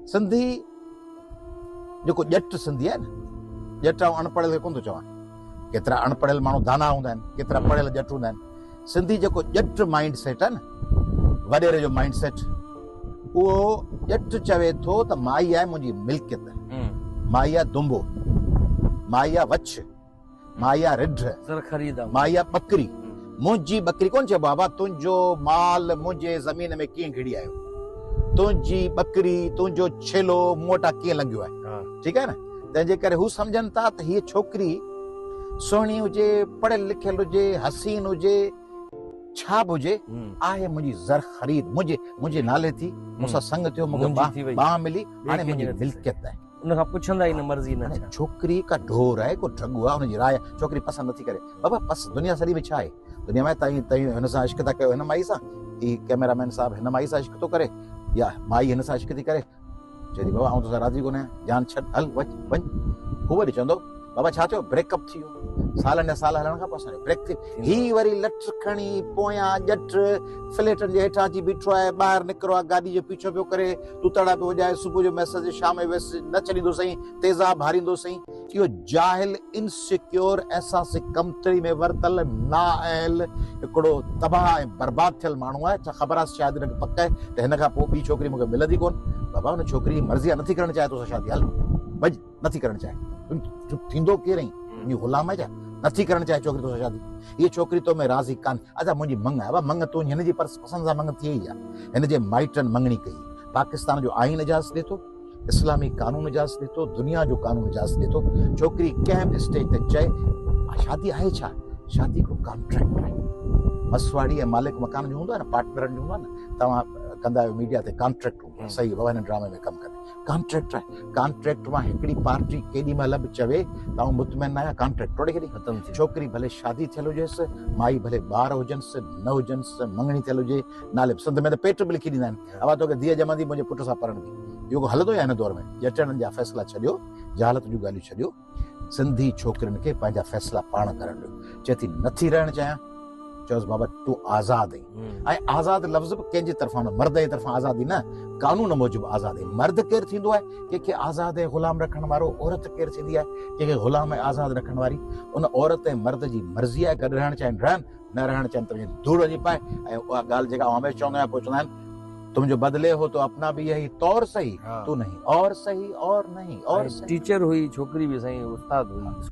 سنڌي جيڪو ڄٽ سنڌي آهي نه، ڄٽ آئون اڻ پڙهيل کي ڪونه ٿو چوان، ڪيترا اڻ پڙهيل ماڻهو دانا هوندا آهن، ڪيترا پڙهيل ڄٽ هوندا آهن. سنڌي جيڪو ڄٽ مائنڊ سيٽ آهي نه، وڏيري جو مائنڊ سيٽ، اهو ڄٽ چوي ٿو ته مائي آهي منهنجي ملڪيت، مائي آهي دنبو، مائي آهي وڇ، مائي آهي رڍ، مائي آهي ٻڪري. منهنجي ٻڪري ڪونه چئبو آهي، بابا تنهنجو مال منهنجي زمين ۾ ڪيئن گهڙي آيو، تنهنجي ٻڪري، تنهنجو ڇيلو مون وٽان ڪيئن لنگهيو آهي. ٺيڪ آهي نه؟ تنهن جي ڪري هو سمجهن ٿا ته هيء ڇوڪري سهڻي هجي، پڙهيل لکيل هجي، حسين هجي، ڇا به هجي، آهي منهنجي زر خريد، منهنجي نالي ٿي، مون سان سڱ ٿيو، مون کي ٻانهن ملي، هاڻي منهنجي ملڪيت آهي. ان کان پڇندا ئي نه مرضي نه ڇا. ڇوڪري ڪا ڍور آهي، ڪو ڍڳو آهي، ان جي راء ڇوڪري پسند نٿي ڪري. بابا پس دنيا سڄي ۾ ڇا آهي؟ دنيا ۾ تائين هن سان عشق ٿا ڪيو هن مائي سان، هي ڪئميرا مين صاحب هن مائي سان عشق ٿو ڪري يا مائي هن سان عشق ٿي ڪري. چئي ٿي بابا آئون توسان راضي ڪونه آهيان، جان ڇڏ، هل وڃ وڃ. هو وري چوندو بابا ڇا ٿيو، بريڪ اپ ٿي ويو. سالن جا سال هلڻ کان پوء اسان جو بريڪ ٿي. هي وري لٺ کڻي پويان ڄٽ فليٽن جي هيٺان اچي بيٺو آهي، ٻاهر نڪرو آهي، گاڏي جو پيڇو پيو ڪري، توتاڙا پيو وڄائي، صبح جو ميسج، شام جو ميسج، نه ڇڏيندو سائين، تيزاب هاريندو سائين. اهو جاهل، انسيڪيور، احساس ڪمتري ۾ ورتل، نااهل، هڪڙو تباهه ۽ برباد ٿيل ماڻهو آهي. ڇا خبر آهي شايد هن کي پڪ آهي ته هن کان پوء ٻي ڇوڪري مون کي ملندي ڪونه. بابا ان ڇوڪري جي مرضي آهي نٿي ڪرڻ چاهي توسان شادي، هل ڀڄ، نٿي ڪرڻ چاهي. تون ٿيندو ڪير آهين؟ منهنجي غلام آهي ڇا؟ نٿي ڪرڻ چاهي ڇوڪري توسان شادي. هيء ڇوڪري تو ۾ راضي ڪانه. اچا منهنجي مڱ آهي. بابا مڱ تون هن جي پسند سان مڱ ٿئي ئي ها. هن جي مائٽن مڱڻي ڪئي. پاڪستان جو آئين اجازت ڏئي ٿو. اسلامي قانون اجازت ڏي ٿو، دنيا جو قانون اجازت ڏي ٿو، ڇوڪري ڪنهن به اسٽيج تي چئي شادي آهي ڇا؟ شادي هڪڙو ڪانٽريڪٽ آهي، مسواڙي ۽ مالڪ مڪان جو هوندو آهي نه، پارٽنرن جو هوندو آهي نه، توهان ڪندا آهيو ميڊيا تي ڪانٽريڪٽ هوندو آهي، صحيح بابا هن ڊرامي ۾ ڪم ڪندي ڪانٽريڪٽ آهي، ڪانٽريڪٽ مان هڪڙي پارٽي ڪيڏي مهل به چوي ته آئون مطمئن نه آهيان، ڪانٽريڪٽ ٽوڙي ڇڏي، ختم ٿي. ڇوڪري ڀلي شادي ٿيل هجيس، مائي ڀلي ٻار هجنس نه هجنس، مڱڻي ٿيل هجي، نالي سنڌ ۾ ته پيٽ به لکي ڏيندا آهن، اوا توکي ڌيء ڄمندي منهنجي پٽ سان پرڻبي. اهو ڪو هلندو يا هن دور ۾؟ ڄٽڻن جا فيصلا ڇڏيو، جهالت جون ڳالهيون ڇڏيو، سنڌي ڇوڪرين کي پنهنجا فيصلا پاڻ ڪرڻ ڏيو. چئي ٿي نٿي رهڻ چاهيان. چيس بابا تون آزاد آهين. ۽ آزاد لفظ به ڪنهن جي طرفان نه، مرد جي طرفان آزادي نه، قانون موجب آزاد آهين. مرد ڪير ٿيندو آهي؟ ڪنهن کي آزاد ۽ غلام رکڻ وارو. عورت ڪير ٿيندي آهي؟ ڪنهن کي غلام ۽ آزاد رکڻ واري. ان عورت ۽ مرد جي مرضي آهي گڏ رهڻ چاهين رهن، نه رهڻ چاهين ته وڃي ڌوڙ وڃي پائي. ۽ اها ڳالهه جيڪا آئون هميشه چوندو آهيان، پوء چوندا آهن تم جو بدلي هو تو اپنا به يهي طور سهي، تو نهين اور سهي اور نهين اور سهي. ٽيچر هئي ڇوڪري به سائين استاد هئي.